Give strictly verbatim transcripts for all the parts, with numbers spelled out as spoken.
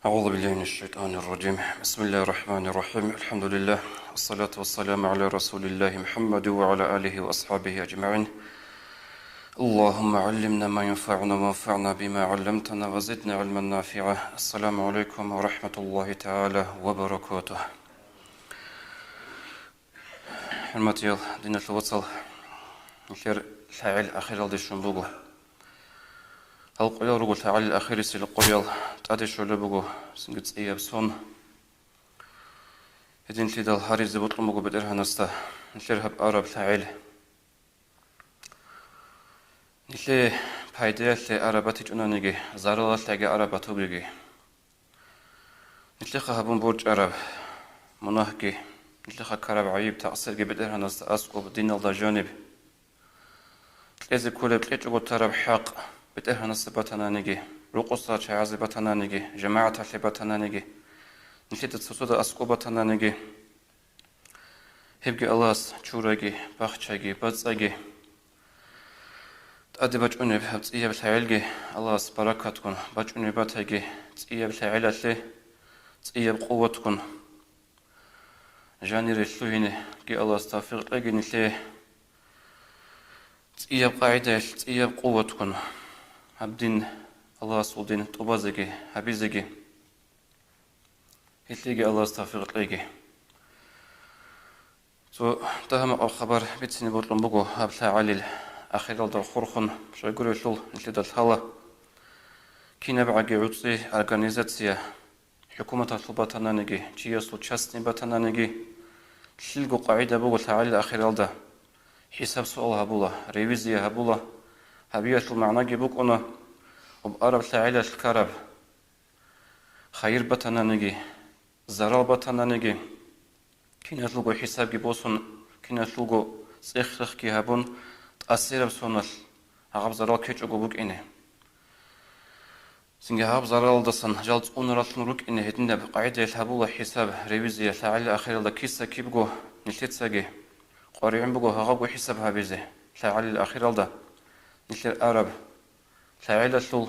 أعوذ بالله من الشيطان الرجيم. بسم الله الرحمن الرحيم. الحمد لله. والصلاة والسلام على رسول الله محمد وعلى آله وأصحابه أجمعين. اللهم علمنا ما ينفعنا وانفعنا بما علمتنا وزدنا علما نافعا. السلام عليكم ورحمة الله تعالى وبركاته. ХӀурматиял диналъул вацал, нилъер лъагӀел ахиралде щун буго. Гьал къоял руго лъагӀалил ахирисел къоял, тӀаде щолеб буго цинги цӀияб сон. Гьединлъидал гьаризе бокьун буго БетӀергьанасда нилъер гьаб араб лъагӀел. Нилъее пайдаялъе араб батичӀонаниги, заралалъеги араб батугеги. Нилъеха гьабун борчӀараб мунагьги, нилъеха ккараб гӀайиб-такъсирги БетӀергьанасда аскӀоб диналда жаниб. Кьезе кколеб кьечӀого тараб хӀакъ БетӀергьанасда батананиги, рокъоса чагӀазе батананиги, жамагӀаталъе батананиги, нилъеда цоцазда аскӀоб батананиги, гьебги Аллагьас чураги, бахчаги, бацӀцӀаги. ТӀаде бачӀунеб гьаб цӀияб лъагӀелги Аллагьас баракатгун, бачӀунеб батаги цӀияб лъагӀелалъе, цӀияб къуватгун. Жанире лъугьинеги Аллагьас тавфикъ кьеги нилъее цӀияб къагӀидаялъ, цӀияб къуватгун гьаб дин, Аллагьасул дин тӀубазеги гьабизеги. Гьелъеги Аллагьас тавфикъ кьеги. Цо дагьа-макъаб хабар бицине бокьун буго гьаб лъагӀалил ахиралда хурхун, щайгурелъул нилъеда лъала. КинабгӀаги гӀуцӀи организация, хӀукуматалъул батананиги, чиясул частный батананиги, лъилго къагӀида буго лъагӀалил ахиралда. ХӀисаб-суал гьабула, ревизия гьабула. Гьабиялъул магӀнаги букӀуна, гьаб араб лъагӀелалъ ккараб хайир батананиги, зарал батананиги, киналъулго хӀисабги босун, киналъулго цӀех-рехги гьабун, тӀасираб соналъ гьаб зарал ккечӀого букӀине. Цинги гьаб заралалдасан жал цӀунараллъун рукӀине гьединаб къагӀидаялъ гьабула хӀисаб, ревизия, лъагӀалил ахиралда киса-кибго нилъецаги къваригӀун буго гьабго хӀисаб гьабизе лъагӀалил ахиралда нилъер араб лъагӀелалъул,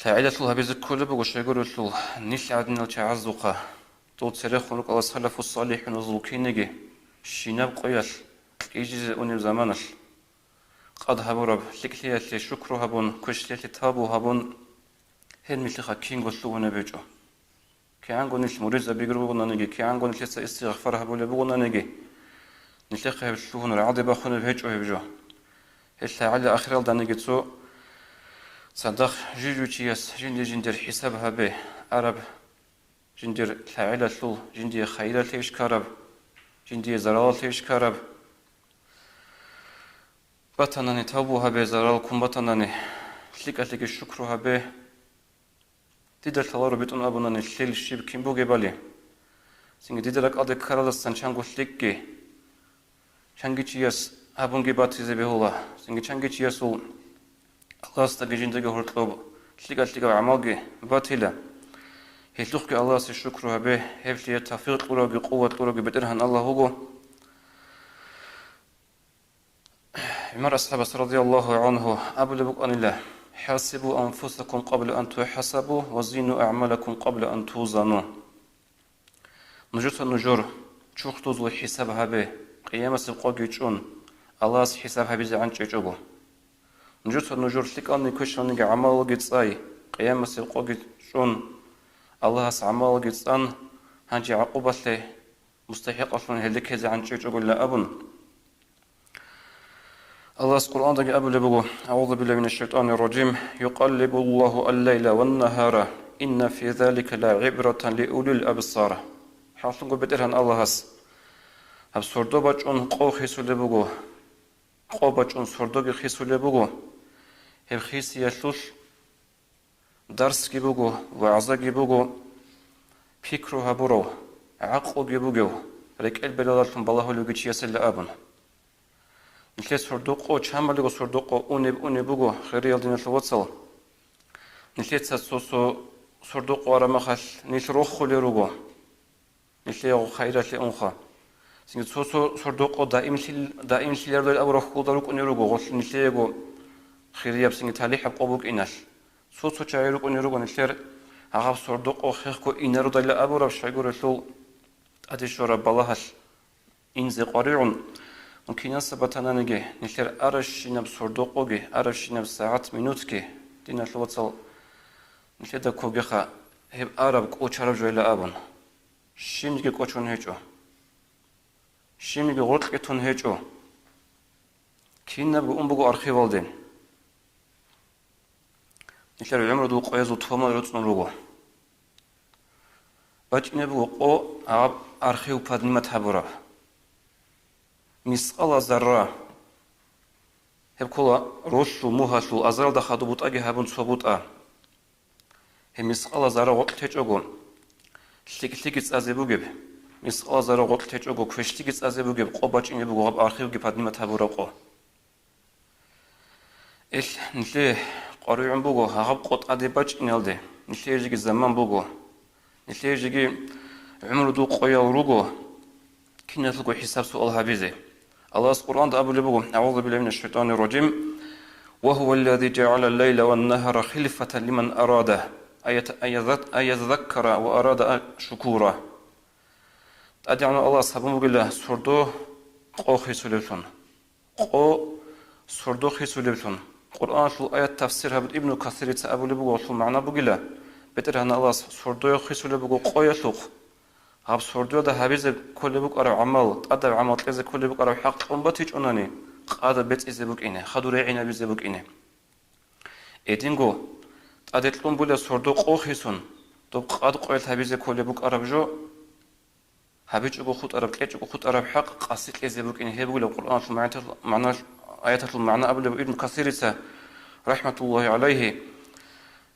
лъагӀелалъул гьабизе кколеб буго щайгурелъул нилъ гӀадинал чагӀаздухъа. Дол церехун рукӀала салафу-салихӀуназул кинеги щинаб къоялъ кьижизе унеб заманалъ къад гьабураб лъикӀлъиялъе шукру гьабун, квешлъиялъе тавбу гьабун, гьел нилъеха кинго лъугьунеб гьечӀо. КигӀанго нилъ муридзабигур бугонаниги, кигӀанго нилъеца истигъфар гьабулеб бугонаниги, нилъехъе гьеб лъугьун рагӀаде бахунеб гьечӀо гьеб жо. Гьелъ лъагӀалил ахиралданиги цо цадахъ жив-жив чияс жинди-жиндир хӀисаб гьабе араб, жиндир лъагӀелалъул, жиндие хайиралъе иш ккараб, жиндие заралалъе иш ккараб. Батанани тавбу гьабе, зарал ккун батанани, лъикӀалъеги шукру гьабе. Дида лъаларо битӀун абунани, лъел щиб кин бугебали. Цинги дида ракӀалде ккаралдасан чанго лъикӀги, чанги чияс гьабунги батизе бегьула, цинги чанги чиясул Аллагьасдаги жиндаги гьоркьоб лъикӀа-лъикӀаб гӀамалги батила. Гьелъухъги Аллагьасе шукру гьабе, гьеб лъие тавфикъ кьуравги къуват кьуравги БетӀергьан Аллагь вуго. ГӀумар асхӀабас радияллагьу гӀангьу абулеб букӀанила: «ХӀасибу анфусакум къабла ан тухӀасабу ва зину агӀмалакум къабла ан тузану». Нужеца нужер чурхдузул хӀисаб гьабе, къиямасеб къоги чӀун, Аллагьас хӀисаб гьабизе гӀанчӀечӀого. Нужеца нужер лъикӀални квешлъалниги гӀамалалги цӀай, къиямасеб къоги чӀун, Аллагьас гӀамалалги цӀан, гьанже гӀакъубалъе мустахӀикъалъун гьелде ккезе гӀанчӀечӀогойилан абун. Аллагьас Къуръандаги абулеб буго: «أعوذ بالله من الشيطان الرجيم. يقلب الله الليل والنهار. إن في ذلك لعبرة لأولي الأبصار». ХӀакълъунго БетӀергьан Аллагьас гьаб сордо бачӀун къо хисулеб буго, къо бачӀун сордоги хисулеб буго. Гьеб хисиялъулъ дарсги буго, вагӀзаги буго, пикру гьабурав, гӀакълуги бугев, рекӀел-белалдалъун балагьулев вугев чиясила абун. Нилъер сордо-къо, чамалиго сордо-къо унеб-унеб буго, хириял диналъул вацал. Нилъеца цо-цо сордо-къо араб мехалъ нилъ рохулел руго. Нилъеего хайралъе унха. Цинги цо-цо сордо-къо даимлъи-, даимлъилардай абураб хьулда рукӀунел руго, гъолъ нилъеего хирияб цинги талихӀаб къо букӀиналъ. Цо-цо чагӀи рукӀунел руго нилъер гьагъаб сордо къо хехго инародайилан абураб щайгурелъул тӀаде щвараб балагьалъ инзе къваригӀун, мун кинаса батананиги, нилъер аращинаб сордо къоги, аращинаб сагӀат-минутги, диналъул вацал, нилъеда ккогеха гьеб араб кӀочараб жойилан абун. Щибниги кӀочон гьечӀо. Щибниги гъоркье тун гьечӀо. Кинабго ун буго архивалде. Нилъер гӀумрудул къоязул томал гӀуцӀун руго. БачӀине буго къо гьаб архив поднимать гьабураб. Мискъала зарра. Гьеб ккола ролъул, мугьалъул, азаралда хадуб бутӀаги гьабун цо бутӀа. Гьеб мискъала зарра гъоркь течӀого, лъикӀлъиги цӀазе бугеб, мискъала зарра гъоркь течӀого, квешлъиги цӀазе бугеб къо бачӀине буго гьаб архивги поднимать гьабураб къо. Ил нилъее къваригӀун буго гьагъаб къо тӀаде бачӀиналде, нилъее жеги заман буго, нилъее жеги гӀумрудул къоял руго, киналъулго хӀисаб-суал гьабизе. Аллагьас Къуръанда абулеб буго: «АгӀузу биллагьи минаш шайтанир ражим. Ва гьува ллази жагӀала ллайла ван нагьара хилфатан лиман арада ан ят-, ан язат-, ан язаккара ва арада ан шукура». ТӀадегӀанав Аллагьас гьабун бугила сордо къо хисулевлъун. Къо сордо хисулевлъун. Къуръаналъул аят тафсир гьабун Ибну Касирица абулеб буго, гьелъул магӀна бугила, БетӀергьан Аллагьас сордояв хисулеб буго къоялъухъ. Гьаб сордоялда гьабизе кколеб букӀараб гӀамал, тӀадаб гӀамал кьезе кколеб букӀараб хӀакъ кьун батичӀонани, къада бецӀизе букӀине, хадур регӀинабизе букӀине. Гьединго, тӀаде кьун бугила сордо къо хисун, доб къад къоялъ гьабизе кколеб букӀараб жо, гьабичӀого хутӀараб, кьечӀого хутӀараб хӀакъ къаси кьезе букӀине, гьеб бугила Къуръаналъул магӀнатал-, магӀна-, аяталъул магӀна абулеб Ибн Касирица, рахӀматуллагьи гӀалайгьи.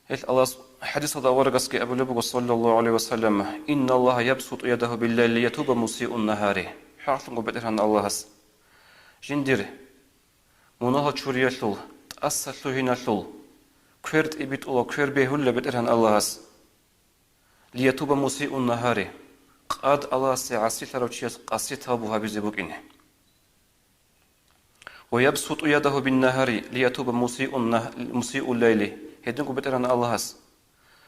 Гьел Аллагьас хӀадисалда аварагасги абулеб буго, саллаллагьу гӀалайгьи ва саллам: «Инналлагьа ябсуту ядагьу биллайли лиятуба мусиун нагьари». ХӀакълъунго БетӀергьан Аллагьас жиндир мунагьал чуриялъул, тӀаса лъугьиналъул квер тӀибитӀула, квер бегьула БетӀергьан Аллагьас. «Лиятуба мусиун нагьари», къад Аллагьасе гӀасилъарав чияс къаси тавбу гьабизе букӀине. «Ва ябсуту ядагьу биннагьари лиятуба мусиун нагь-, мусиул лайли», гьединго БетӀергьан Аллагьас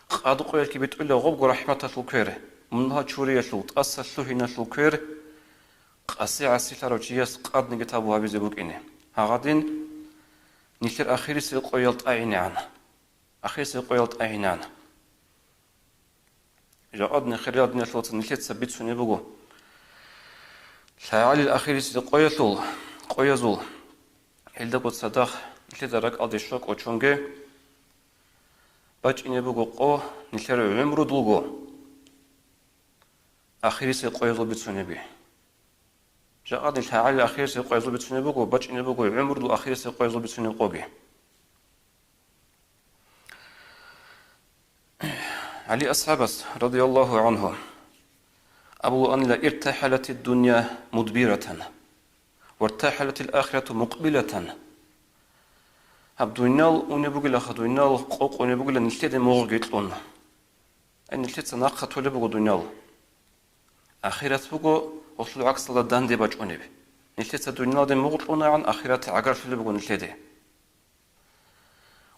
къад къоялъги битӀула гъобго рахӀматалъул квер, мунагьал чуриялъул, тӀаса лъугьиналъул квер, къаси гӀасилъарав чияс къадниги тавбу гьабизе букӀине. Гьагъадин нилъер ахирисел къоял тӀагӀинегӀан. Ахирисел къоял тӀагӀинегӀан. Жакъа дин, хириял диналъул вацал, нилъеца бицунеб буго. ЛъагӀалил ахирисел къоялъул, къоязул, гьелдаго цадахъ нилъеда ракӀалде щвакӀ кӀочонге, бачӀине буго къо нилъер гӀумрудулго ахирисел къоязул бицунеби. Жакъа дин лъагӀалил ахирисел къоязул бицунеб буго, бачӀине буго гӀумрудул ахирисел къоязул бицунеб къоги. ГӀали асхӀабас, радияллагьу гӀангьу, абулаанила: «ИртахӀалатид-дунъя мудбиратан, вартахӀалатил ахирату мукъбилатан». Гьаб дуниял унеб бугилаха, дуниял къокъунеб бугила нилъеде мугъги кьун. Ай, нилъеца нахъа толеб буго дуниял. Ахират буго гъолъул гӀаксалда данде бачӀунеб. Нилъеца дуниялде мугъ кьунагӀан, ахират гӀагарлъулеб буго нилъеде.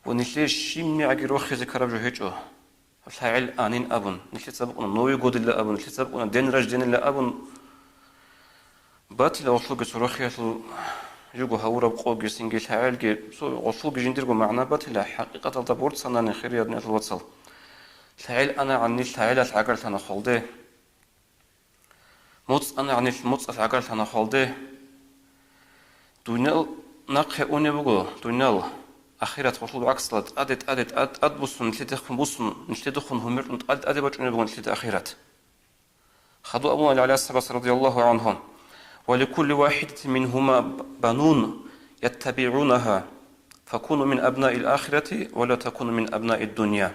Ва нилъее щибнигӀаги рохизе ккараб жо гьечӀо. ЛъагӀел анин абун, нилъеца букӀуна Новый годила абун, нилъеца букӀуна день рождениела абун, батила гъолъулги цо рохиялъул жуго гьавураб къоги, цинги лъагӀелги, цо гъолъулги жиндирго магӀна батила, хӀакъикъаталда борцанани, хириял диналъул вацал. ЛъагӀел анагӀан нилъ лъагӀелалъ гӀагарлъана хвалде. МуцӀ анагӀан нилъ муцӀалъ гӀагарлъана хвалде. Дуниял нахъе унеб буго, дуниял, ахират гъолъул гӀаксалда тӀаде, тӀаде, тӀад, тӀад буссун, нилъедехун буссун, нилъедехун гьумерун тӀад-, тӀаде бачӀунеб буго нилъеда ахират. Хадув абуна ГӀали асхӀабас, радияллагьу гӀангьу: «Ва ликулли вахӀидатин мингьума банун яттабигӀунагьа, факуну мин абнаил ахирати ва ла такуну мин абнаид дунъя».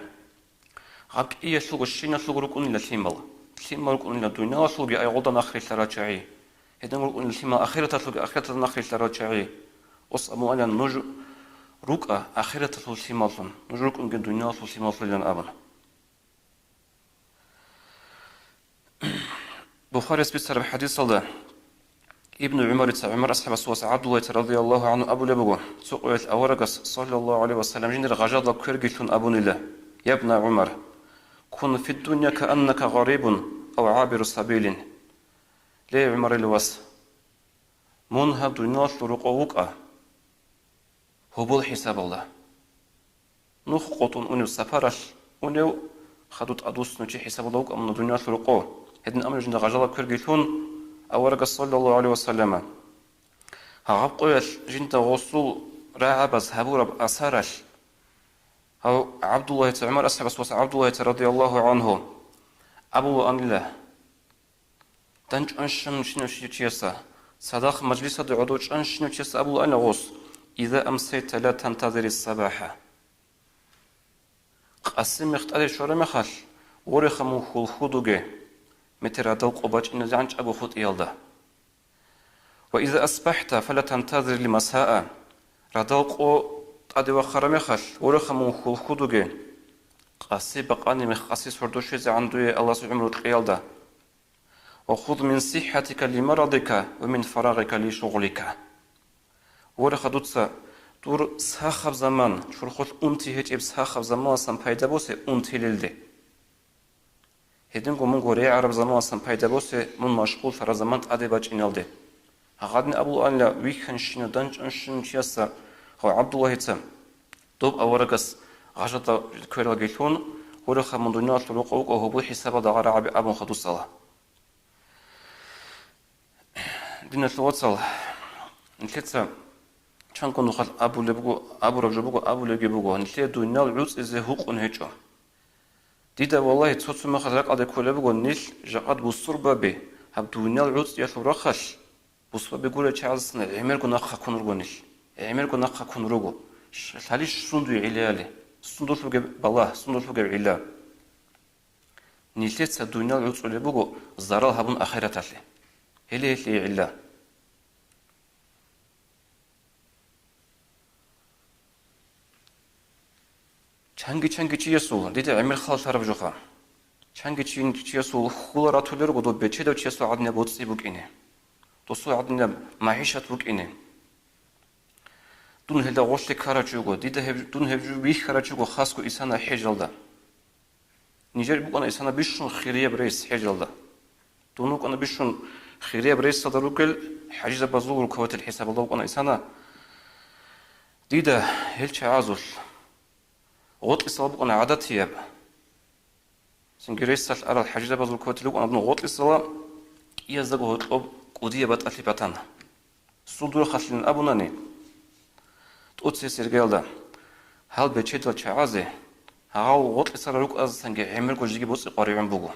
Гьаб кӀиялъулго щиналъулго рукӀунила лъимал. Лъимал рукӀунила дуниялалъулги айгъулда нахърилълъарал чагӀи. Гьедин рукӀунила лъимал ахираталъулги ахираталда нахърилълъарал чагӀи. Ос абуна нуж рукӀа ахираталъул лъималлъун, нуж рукӀунги дуниялалъул лъималлъунилан абун. Бухарияс бицараб хӀадисалда Ибну ГӀумарица ГӀумар асхӀабасул вас ГӀабдуллагьица радияллагьу гӀангьу абулеб буго, цо къоялъ аварагас, саллаллагьу гӀалайгьи ва саллам, жиндир гъажалда кверги лъун абунила: «Я бна ГӀумар, «Кун фиддунья кааннака гъарибун ав гӀабиру сабилин». Ле, ГӀумарил вас, мун гьаб дуниялалъул рокъов вукӀа гьобол хӀисабалда. Нух къотӀун унев сапаралъ унев, хадуб тӀадвуссунев чи хӀисабалда вукӀа мун дуниялалъул рокъов. Гьедин амру жинда гъажалаб кверги лъун, аварагас, саллаллагьу гӀалайгьи ва саллама, гьаб къоялъ жинда гъосул рагӀабаз гьабураб асаралъ, гьав ГӀабдуллагьица, ГӀумар асхӀабас вас ГӀабдуллагьица, радияллагьу гӀангьу, абулаанила, дандчӀван щванщинав чияса, цадахъ мажлисалда гӀодов чӀванщинав чияса абулаанила гъос: «Иза амсайта ла тантазирис сабахӀа». Къаси мехтӀаде щвараб мехалъ, вореха мун хьул хьудуге, метер радал къо бачӀиназегӀан чӀаго хутӀиялда. «Ва иза асбахӀта фала тантазирил масаа», радал къо тӀаде вахъараб мехалъ, вореха мун хьул хьудуге, къаси бакъани мех къаси сордо щвезегӀан дуе Аллагьас гӀумру кьеялда. «Ва хуз мин сиххатика ли марадика ва мин фарагъика ли шугълика». Вореха дуца, дур сахаб заман, чорхолъ унти гьечӀеб сахаб заманалъан пайда босе унтилелде. Гьединго мунго регӀараб заманалъан пайда босе мун машгъуллъараб заман тӀаде бачӀиналде. Гьадин абулаанила вихьанщинав, дандчӀванщинав чияса, гьав ГӀабдуллагьица, доб аварагас гъажалда квералги лъун, вореха мун дуниялалъул рокъов вукӀа гьобол хӀисабалда гъарагӀаби абун хадусала. Диналъул вацал, нилъеца чанго нухалъ абулеб буго, абураб жо буго, абулебги буго, нилъее дуниял гӀуцӀизе гьукъун гьечӀо. Дида, валлагь, цо-цо мехалъ ракӀалде кколеб буго, нилъ жакъад бусурбаби гьаб дуниял гӀуцӀиялъул рахъалъ, бусурбаби гурел чагӀаздасан гӀемерго нахъа ккун руго нилъ. ГӀемерго нахъа ккун руго. Ш-, лъалищ сундуе гӀиллаяли, сундулъ бугеб балагь, сундулъ бугеб гӀилла. Нилъеца дуниял гӀуцӀулеб буго зарал гьабун ахираталъе. Гьеле-гьелъие гӀилла. Чанги-чанги чиясул, дида гӀемер халалъараб жоха. Чанги чи-, чиясул хьула ратулел руго доб бечедав чиясул гӀадинаб боцӀи букӀине. Досул гӀадинаб магӀишат букӀине. Дун гьелда гъорлъе ккарав чи вуго, дида гьеб, дун гьеб жо бихьарав чи вуго хасго исана хӀежалда. Нижер букӀана исана бищун хирияб рейс хӀежалда. Дун вукӀана бищун хирияб рейсалда ругел хӀажизабазул руководитель хӀисабалда вукӀана исана. Дида гьел чагӀазулъ гъоркьисал букӀана гӀадатияб. Цинги рейсалъ арал хӀажизабазул руководитель вукӀана дун гъоркьисала, кӀияздаго гьоркьоб кӀудияб батӀалъи батана. Сундуе халъилин абунани, тӀоцебесеб иргаялда, гьал бечедал чагӀазе гьал гъоркьисарал рукӀаздасанги гӀемерго жеги боцӀи къваригӀун буго.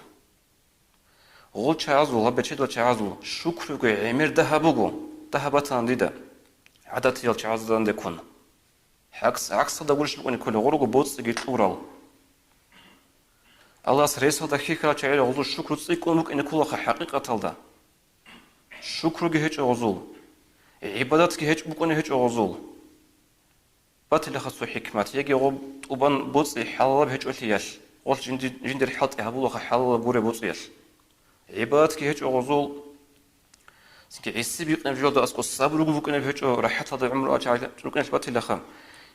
Гъол чагӀазул, гьал бечедал чагӀазул шукруги гӀемер дагьаб буго, дагьаб батана дида, гӀадатиял чагӀазда данде ккун. ГӀакс-, гӀаксалда гурищ букӀине кколеб гъорого боцӀиги кьурал. Аллагьас рейсалда хьихьарал чагӀи гъозул шукру цӀикӀкӀун букӀине кколаха хӀакъикъаталда. Шукруги гьечӀо гъозул. ГӀибадатги гьечӀ-, букӀуне гьечӀо гъозул. Батилаха цо хӀикмат, яги гъоб тӀубан боцӀи хӀалалаб гьечӀолъиялъ, гъолъ жинди-, жиндир хӀалтӀи гьабулаха хӀалалаб гуреб боцӀиялъ. ГӀибадатги гьечӀо гъозул. Цинги гӀиси бикъинаб жоялда аскӀо сабруги букӀинаб гьечӀо, рахӀаталда гӀумру рукӀиналъ батилаха.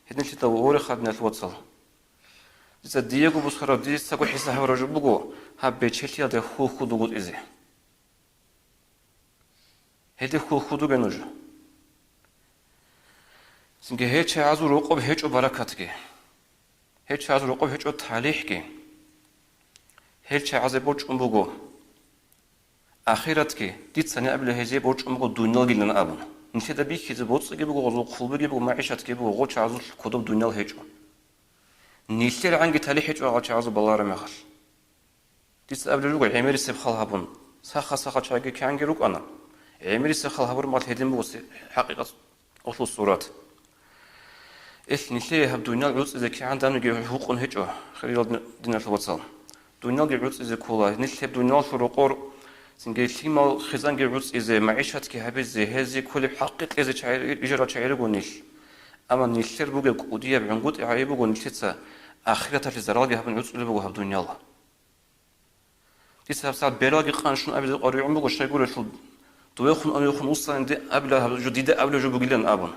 Гьединлъидал вореха, диналъул вацал. Дица диего бусурбаб, дицаго хӀисаб гьабураб жо буго гьаб бечелъиялда хьул хьудугутӀизе. Гьелде хьул хьудуге нуж. Цинги гьел чагӀазул рокъоб гьечӀо баракатги. Гьел чагӀазул рокъоб гьечӀо талихӀги. Гьел чагӀазе борчӀун буго ахиратги, дица гьаниб абила гьезие борчӀун буго дуниялгилан абун. Нилъеда бихьизе боцӀиги буго, гъозул хъулбиги буго, магӀишатги буго, гъол чагӀазул кодоб дуниял гьечӀо. Нилъер гӀанги талихӀ гьечӀо гьал чагӀазул балагьараб мехалъ. Дица абулеб буго, гӀемерисеб хал гьабун, саха-саха чагӀиги кигӀанги рукӀана. ГӀемерисеб хал гьабураб мехалъ гьедин буго се-, хӀакъикъат, гъолъул сурат. Ил нилъее гьаб дуниял гӀуцӀизе кигӀан данеги гьукъун гьечӀо, хириял дин-, диналъул вацал. Дуниялги гӀуцӀизе ккола, нилъ гьеб дуниялалъул рокъор, цинги лъимал хизанги гӀуцӀизе, магӀишатги гьабизе, гьезие кколеб хӀакъги кьезе чагӀи-, ижарал чагӀи руго нилъ. Амма нилъер бугеб кӀудияб гӀунгутӀи гӀайиб буго нилъеца ахираталъе заралги гьабун гӀуцӀулеб буго гьаб дуниял. Дица гьабсагӀат бералги къанщун абизе къваригӀун буго, щайгурелъул, довехун-анивехун вуссанин де абила гьаб жо, дида абила жо бугилан абун.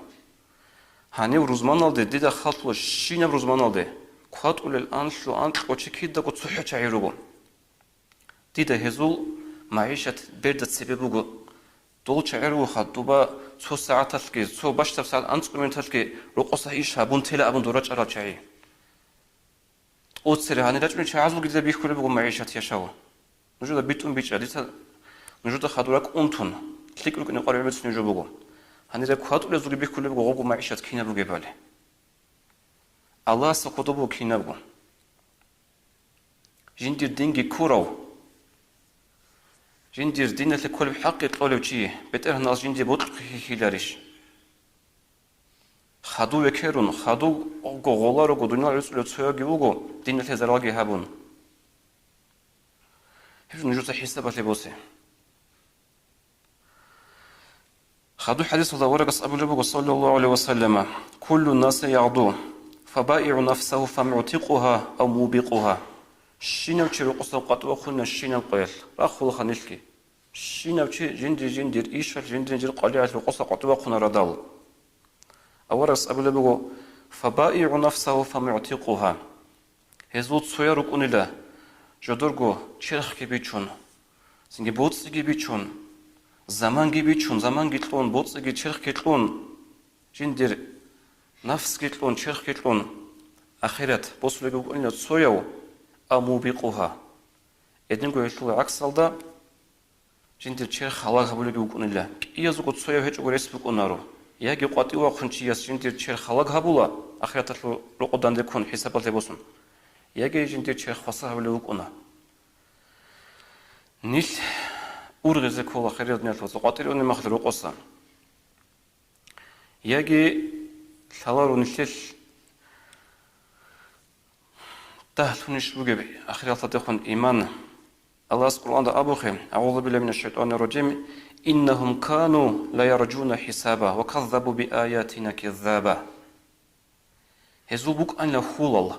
Гьанив рузманалде, дида халтула щинаб рузманалде, КватӀулел анлъго-анкьго чи кидаго цохӀо чагӀи руго. Дида гьезул магӀишат берда цебе буго. Дол чагӀи ругоха, дуба цо сагӀаталъги, цо бащдаб сагӀат анцӀго минуталъги рокъоса иш гьабун тела абун дора чӀарал чагӀи. ТӀоцере гьанир рачӀунел чагӀазулги дида бихьулеб буго магӀишат яшав. Нужеда битӀун бичӀчӀа, дица нужеда хадур ракӀ унтун, лъикӀ рукӀине къваригӀун бицунеб жо буго. Гьанир кватӀулезулги бихьулеб буго гъобго магӀишат кинаб бугебали. Аллагьасда кодоб буго кинабго. Жиндир динги ккурав, жиндир диналъе кколеб хӀакъи кьолев чи, БетӀергьанас жиндие бокьухъе хьихьиларищ? Хадув векерун, хадув гъоларого дуниял гӀуцӀулев цоявги вуго, диналъе заралги гьабун. Гьеб нужеца хӀисабалъе босе. Хадув хӀадисалда аварагас абулеб буго, саллаллагьу гӀалайгьи ва саллама: «Куллу наси ягъду, фабаигӀу нафсагьу фамугӀтикъугьа ав мубикъугьа». Щинав чи рокъоса къватӀивахъуна щинаб къоялъ, рахъулаха нилъги. Щинав чи жинди-жиндир ишалъ, жинди-жиндир къвалигӀалъ рокъоса къватӀивахъунарадал. Аварагас абулеб буго: «ФабаигӀу нафсагьу фамугӀтикъугьа». Гьезул цояв рукӀунила, жодорго черхги бичун, цинги боцӀиги бичун, заманги бичун, заманги кьун, боцӀиги черхги кьун, жиндир нафсги кьун, черхги кьун, ахират босулеги вукӀунила цояв, ав мубикъугьа. Гьединго гьелъул гӀаксалда, жиндир черх гьалаг гьабулеги вукӀунила. КӀиязего цояв гьечӀого рес букӀунаро. Яги къватӀивахъун чияс жиндир черх гьалаг гьабула, ахираталъул рокъо данде ккун хӀисабалде босун, яги жиндир черх хвасар гьабулев вукӀуна. Нилъ ургъизе ккола, хириял диналъул вацал, къватӀире унеб мехалъ рокъоса. Яги лъаларо нилъелъ дагьлъунищ бугеб ахиралдехун иман? Аллагьас Къуръанда абухъе: «АгӀузу биллагьи минаш шайтӀанир ражим. Иннагьум кану ла яржуна хӀисаба ва каззабу биаятина киззаба». Гьезул букӀанила хьулал,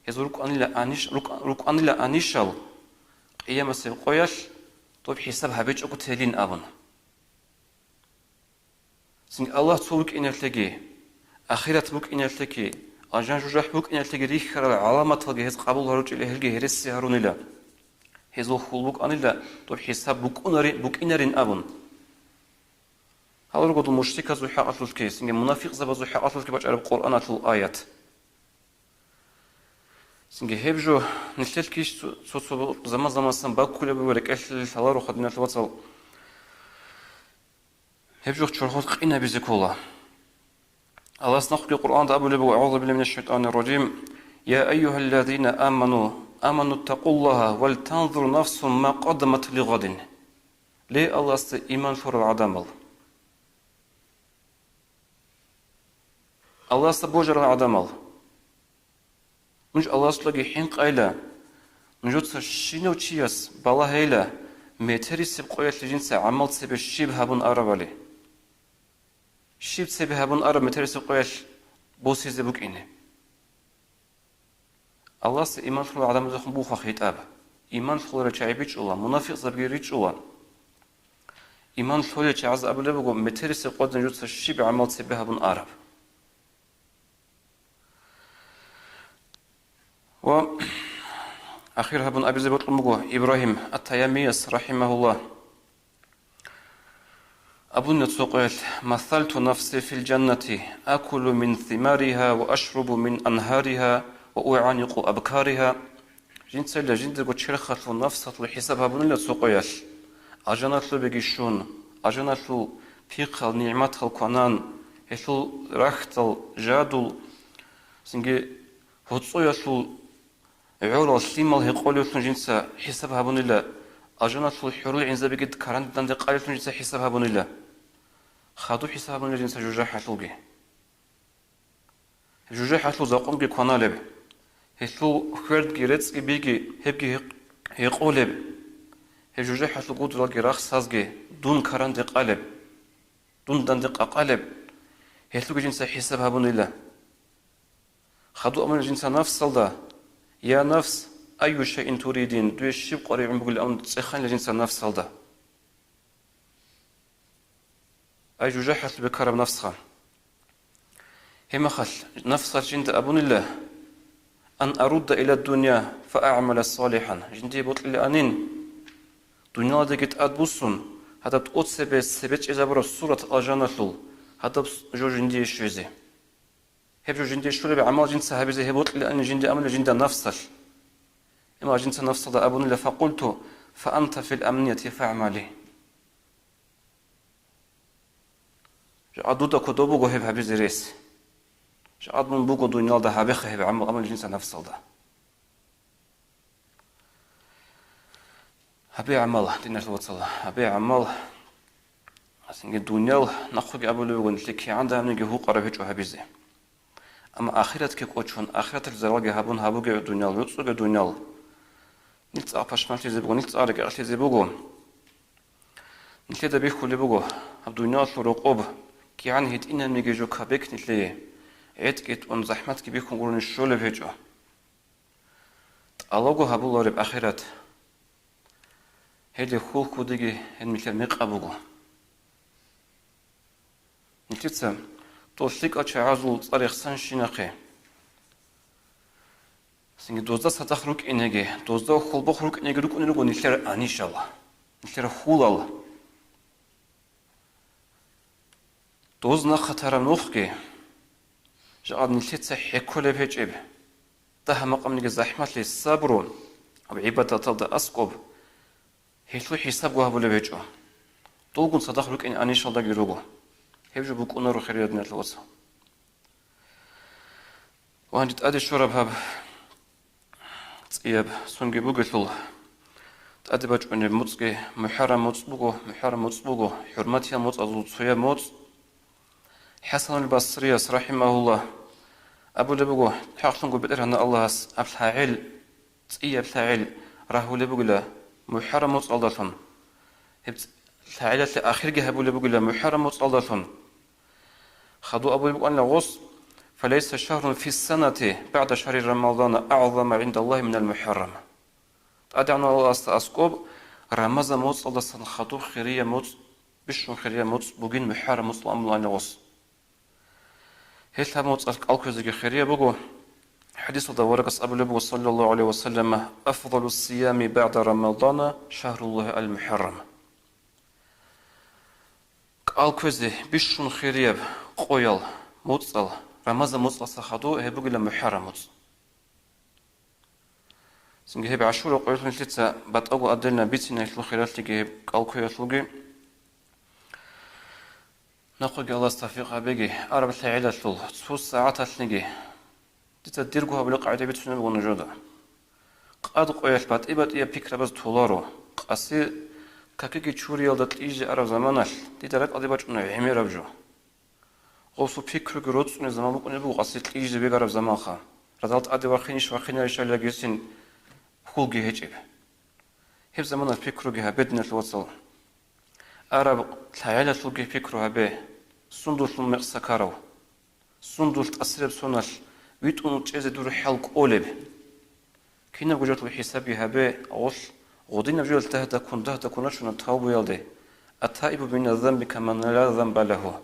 гьезул рукӀанила аниш-, рукӀ-, рукӀанила анишал, къиямасеб къоялъ доб хӀисаб гьабичӀого телин абун. Цинги Аллагь цо вукӀиналъеги, ахират букӀиналъеги, алжан-жужахӀ букӀиналъеги рихьарал гӀаламаталги гьез къабул гьаручӀила, гьелги гьереси гьарунила. Гьезул хьул букӀанила доб хӀисаб букӀунари-, букӀинарин абун. Гьал руго дол мушриказул хӀакъалъулъги, цинги мунафикъзабазул хӀакъалъулъги бачӀараб Къуръаналъул аят. Цинги гьеб жо нилъелъги цо-, цо-цо заман-заманасан баккулеб буго рекӀелъ лъаларо, хадиналъул вацал. Гьеб жо чорхолъ къинабизе ккола. Аллагьас нахъги Къуръанда абулеб буго: «АгӀузу биллагьи минаш шайтӀанир ражим. Я айюгьаллазина аману, аману ттакъуллагьа вал танзур нафсун ма къаддамат лигъадин». Ле, Аллагьасда иман лъурал гӀадамал! Аллагьасда божарал гӀадамал! Нуж Аллагьасдаги хӀинкъайла, нужеца щинав чияс балагьейла, метерисеб къоялъ жинца гӀамал цебе щиб гьабун арабали. Щиб цебе гьабун араб метерисеб къоялъ босизе букӀине? Аллагьасда иман лъурал гӀадамазехун буха хитӀаб. Иман лъоларел чагӀи бичӀчӀула, мунафикъзабги ричӀчӀула. Иман лъолел чагӀаз абулеб буго, метерисеб къоялъ нужеца щиб гӀамал цебе гьабун араб. Ва ахир гьабун абизе бокьун буго Ибрагьим ат-Таямияс, рахӀимагьуллагь. Абуна цо къоялъ: «Масалту нафси фил жаннати, акулу мин симаригьа ва ашрубу мин анхаригьа ва угӀаникъу абкаригьа». Жинцайила жиндирго черхалъул нафсалъул хӀисаб гьабунила цо къоялъ. Ажаналъубеги щун, ажаналъул пихъал, нигӀматал кванан, гьелъул рахьдал, жадул, цинги гьоцӀоялъул гӀорал лъимал гьекъолевлъун жинца хӀисаб гьабунила, ажаналъул хӀурул гӀинзабиги каранде данде къалевлъун жинца хӀисаб гьабунила. Хадуб хӀисаб гьабунила жинца жужахӀалъулги. ЖужахӀалъул закъунги кваналеб, гьелъул хвердги рецӀги биги гьебги гьекъ-, гьекъолеб, гьеб жужахӀалъул гудралги рахсазги дун каранде къалеб, дун данде къакъалеб, гьелъулги жинца хӀисаб гьабунила. Хадуб абунила жинца нафсалда: «Я нафс, айю шайин туридин, дуе щиб къваригӀун бугилан?» — абун цӀеханила жинца нафсалда. Ай, жужахӀалъубе ккараб нафсха! Гьебмехалъ нафсалъ жинда абунила: ан арудда иля дунья фа агӀмала салихӀан, жиндие бокьилаанин, дунялалдеги тӀадбуссун, гьадаб тӀоцебе цебечӀезабураб сурат алжаналъул, гьадаб жо жиндие щвезе. Гьеб жо жиндие щолеб гӀамал жинца гьабизе гьеб бокьилаанин жинде амулеб жинда нафсалъ. Амма жинца нафсалда абунила, факъулту, фа анта фил амнияти фагӀмали. Жакъа дуда кодоб буго гьеб гьабизе рес. Жакъа мун буго дуниялда гьабеха гьеб гӀамал, амма жинца нафсалда. Гьабе гӀамал, диналъул вацал, гьабе гӀамал. Цинги дуниял нахъеги абулеб буго, нилъее кигӀан дагьабниги гьукъараб гьечӀо гьабизе. Амма ахиратги кӀочон, ахираталъ заралги гьабун гьабуге дуниял, гӀуцӀуге дуниял. Нилъ цӀакъ пашманлъизе буго, нилъ цӀакъ рекӀелъизе буго. Нилъеда бихьулеб буго, гьаб дуниялалъул рокъоб кигӀан гьитӀинабниги жо кабек нилъее, гӀетӀги тӀун, захӀматги бихьун гурони щолеб гьечӀо. ТӀалабго гьабулареб ахират. Гьеле хьул хьудиги гьел нилъер мекъаб буго. Нилъеца тӀолъикӀал чагӀазул цӀар рехсанщинахъе. Цинги дозда цадахъ рукӀинеги, дозда хьулбухъ рукӀинеги рукӀунел руго нилъер анищал, нилъер хьулал. Доз нахъа тараб нухги, жакъа нилъеца хӀеккулеб гьечӀеб, дагьа-макъамниги захӀмалъи сабру, гьаб гӀибадаталда аскӀоб, гьелъул хӀисабго гьабулеб гьечӀо. Долгун цадахъ рукӀин анищалдаги руго. Гьеб жо букӀунаро, хириял диналъул вацал. Ва гьанже тӀаде щвараб гьаб цӀияб сонги бугелъул, тӀаде бачӀунеб моцӀги мухӀаррам моцӀ буго, мухӀаррам моцӀ буго, хӀурматиял моцӀазул цояб моцӀ. ХӀасанул Басрияс, рахӀимагьуллагь, абулеб буго, хӀакълъунго БетӀергьан Аллагьас аб лъагӀел, цӀияб лъагӀел рагьулеб бугила мухӀаррам моцӀалдалъун. Гьеб цӀ-, лъагӀелалъе ахирги гьабулеб бугила мухӀаррам моцӀалдалъун. Хадув абулеб букӀанила гъос, «Фалайса шагьрун фиссанати багӀда шагьри Рамазана агӀзама гӀиндаллагьи минал мухӀаррам». ТӀадегӀанав Аллагьасда аскӀоб Рамазан моцӀалдасан хадуб хирияб моцӀ, бищун хирияб моцӀ бугин мухӀаррам моцӀ абулеб букӀанила гъос. Гьелъ гьаб моцӀалъ кӀал кквезеги хирияб буго. ХӀадисалда аварагас абулеб буго, саллаллагьу гӀалайгьи ва саллама, «Афдалу ссиями багӀда Рамазана шагьруллагьи ал-мухӀаррам». КӀал кквезе бищун хирияб къоял, моцӀал, Рамазан моцӀалъа хадув гьеб бугила мухӀаррам моцӀ. Цинги гьеб ГӀашура къоялъул нилъеца батӀаго отдельно бицина гьелъул хиралъиги гьеб кӀал кквеялъулги. Нахъеги Аллагьас тавфикъ гьабеги, араб лъагӀелалъул цо сагӀаталъниги. Дица дирго гьабулеб къагӀида бицунеб буго нужеда. Къад къоялъ батӀи-батӀияб пикрабаз толаро. Къаси какиги чуриялда кьижизе араб заманалъ дида ракӀалде бачӀуна гӀемераб жо. Гъосул пикруги роцӀцӀунеб заман букӀунеб буго къаси кьижизе бегараб заманха. Радал тӀаде вахинищ, вахинарищ гьаллаги гьесин хьулги гьечӀеб. Гьеб заманалъ пикруги гьабе, диналъул вацал. Араб лъагӀелалъулги пикру гьабе, сундулъ мун мекъса ккарав, сундулъ тӀасираб соналъ витӀун чӀезе дур хӀал кӀолеб. Кинабго жоялъул хӀисабги гьабе, гъолъ гъодинаб жоялъ дагь-даккун, дагь-даккун рачуна тавбуялде, «Ат-таибу мина ззанби каман ла занба лагьу».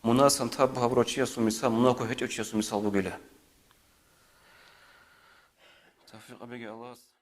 Мунасан тавбу гьабурав чиясул мисал мунагьго гьечӀев чиясул мисал бугила. Тавфикъ гьабеги Аллагьас.